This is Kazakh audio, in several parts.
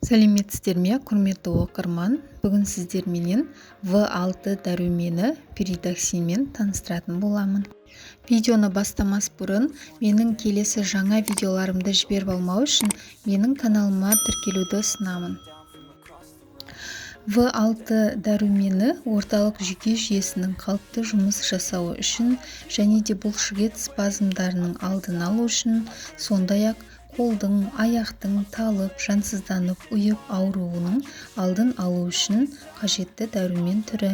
Сәлеметсіздер ме, құрметті оқырман! Бүгін сіздерменен В6 дәрумені пиридоксинмен таныстыратын боламын. Видеоны бастамас бұрын, менің келесі жаңа видеоларымды жіберіп алмау үшін менің каналыма тіркелуді ұсынамын. В6 дәрумені орталық жүйке жүйесінің қалыпты жұмыс жасауы үшін және де бұлшықет спазмдарының алдын алу үшін, сондай-ақ қолдың, аяқтың талып, жансызданып, ұйып ауруының алдын алу үшін қажетті дәрумен түрі.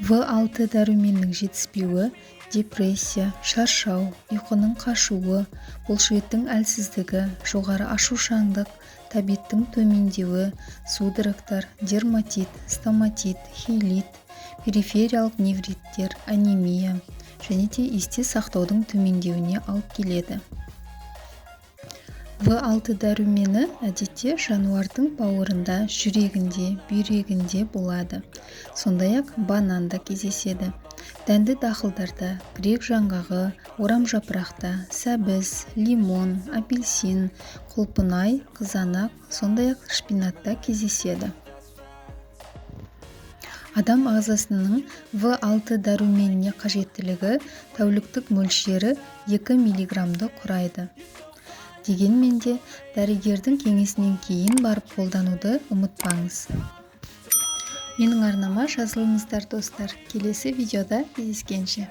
В6 дәруменнің жетіспеуі депрессия, шаршау, ұйқының қашуы, бұлшықеттің әлсіздігі, жоғары ашушаңдық, тәбеттің төмендеуі, судорогтар, дерматит, стоматит, хейлит, перифериялық невриттер, анемия және де есте сақтаудың төмендеуіне алып келеді. В6 дәрумені әдетте жануардың бауырында, жүрегінде, бүйрегінде болады. Сондай-ақ бананда кездеседі. Дәнді дақылдарда, грек жаңғағы, орамжапырақта, сәбіз, лимон, апельсин, құлпынай, қызанақ, сондай-ақ шпинатта кездеседі. Адам ағзасының В6 дәруменіне қажеттілігі тәуліктік мөлшері 2 миллиграммды құрайды. Дегенмен де дәрігердің кеңесінен кейін барып қолдануды ұмытпаңыз. Менің арнама жазылыңыздар, достар. Келесі видеода кездескенше.